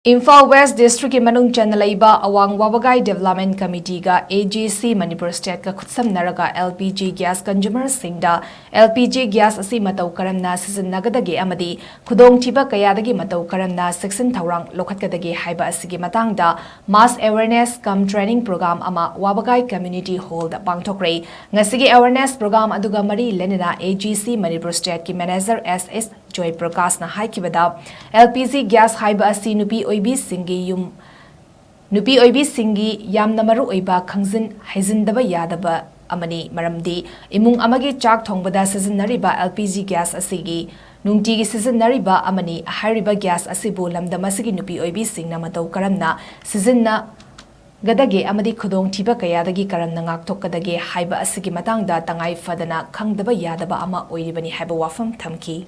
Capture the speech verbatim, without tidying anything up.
Imphal west ꯗꯤꯁꯇ꯭ꯔꯤꯛꯀꯤ ꯃꯅꯨꯡ ꯆꯟꯅ ꯂꯩꯕ ꯑꯋꯥꯡ ꯋꯥꯕꯒꯥꯏ development ꯀꯃꯤꯇꯤꯒ A G C Manipur ꯁ꯭ꯇꯦꯠꯀ ꯈꯨꯠꯁꯝꯅꯔꯒ ꯑꯦꯜ ꯄꯤ ꯖꯤ ꯒ꯭ꯌꯥꯁ ꯀꯟꯖꯨꯃꯔꯁꯤꯡꯗ ꯑꯦꯜ ꯄꯤ ꯖꯤ ꯒ꯭ꯌꯥꯁ ꯑꯁꯤ ꯃꯇꯧ ꯀꯔꯝꯅ ꯁꯤꯖꯤꯟꯅꯒꯗꯒꯦ ꯑꯃꯗꯤ ꯈꯨꯗꯣꯡꯊꯤꯕ ꯀꯌꯥꯗꯒꯤ ꯃꯇꯧ ꯀꯔꯝꯅ ꯆꯦꯛꯁꯤꯟ ꯊꯧꯔꯥꯡ ꯂꯧꯈꯠꯀꯗꯒꯦ ꯍꯥꯏꯕ ꯑꯁꯤꯒꯤ ꯃꯇꯥꯡꯗ mass awareness cum training program ꯑꯃ ꯋꯥꯕꯒꯥꯏ ꯀꯝꯃ꯭ꯌꯨꯅꯤꯇꯤ ꯍꯣꯜꯗ ꯄꯥꯡꯊꯣꯛꯈ꯭ꯔꯦ꯫ ꯉꯁꯤꯒꯤ ꯑꯦꯋꯦꯔꯅꯦꯁ ꯄ꯭ꯔꯣꯒ꯭ꯔꯥꯝ ꯑꯗꯨꯒ ꯃꯔꯤ ꯂꯩꯅꯅ ꯑꯦ ꯖꯤ ꯁꯤ ꯃꯅꯤꯄꯨꯔ ꯁ꯭ꯇꯦꯠꯀꯤ ꯃꯦꯅꯦꯖꯔ ꯑꯦꯁ ꯑꯦꯁ ꯖꯣꯏ ꯄ꯭ꯔꯀꯥꯁꯅ ꯍꯥꯏꯈꯤꯕꯗ, ꯑꯦꯜ ꯄꯤ ꯖꯤ ꯒ꯭ꯌꯥꯁ ꯍꯥꯏꯕ ꯑꯁꯤ ꯅꯨꯄꯤ ꯑꯣꯏꯕꯤꯁꯤꯡꯒꯤ ꯌꯨꯝ, ꯅꯨꯄꯤ ꯑꯣꯏꯕꯤꯁꯤꯡꯒꯤ ꯌꯥꯝꯅ ꯃꯔꯨ ꯑꯣꯏꯕ ꯈꯪꯖꯤꯟ ꯍꯩꯖꯤꯟꯗꯕ ꯌꯥꯗꯕ ꯑꯃꯅꯤ, ꯃꯔꯝꯗꯤ ꯏꯃꯨꯡ ꯑꯃꯒꯤ ꯆꯥꯛ ꯊꯣꯡꯕꯗ ꯁꯤꯖꯤꯟꯅꯔꯤꯕ ꯑꯦꯜ ꯄꯤ ꯖꯤ ꯒ꯭ꯌꯥꯁ ꯑꯁꯤꯒꯤ ꯅꯨꯡꯇꯤꯒꯤ ꯁꯤꯖꯤꯟꯅꯔꯤꯕ ꯑꯃꯅꯤ꯫ ꯍꯥꯏꯔꯤꯕ ꯒ꯭ꯌꯥꯁ ꯑꯁꯤꯕꯨ ꯂꯝꯗꯝ ꯑꯁꯤꯒꯤ ꯅꯨꯄꯤ ꯑꯣꯏꯕꯤꯁꯤꯡꯅ ꯃꯇꯧ ꯀꯔꯝꯅ ꯁꯤꯖꯤꯟꯅꯒꯗꯒꯦ ꯑꯃꯗꯤ ꯈꯨꯗꯣꯡꯊꯤꯕ ꯀꯌꯥꯗꯒꯤ ꯀꯔꯝꯅ ꯉꯥꯛꯊꯣꯛꯀꯗꯒꯦ ꯍꯥꯏꯕ ꯑꯁꯤꯒꯤ ꯃꯇꯥꯡꯗ ꯇꯉꯥꯏ ꯐꯗꯅ ꯈꯪꯗꯕ ꯌꯥꯗꯕ ꯑꯃ ꯑꯣꯏꯔꯤꯕꯅꯤ ꯍꯥꯏꯕ ꯋꯥꯐꯝ ꯊꯝꯈꯤ꯫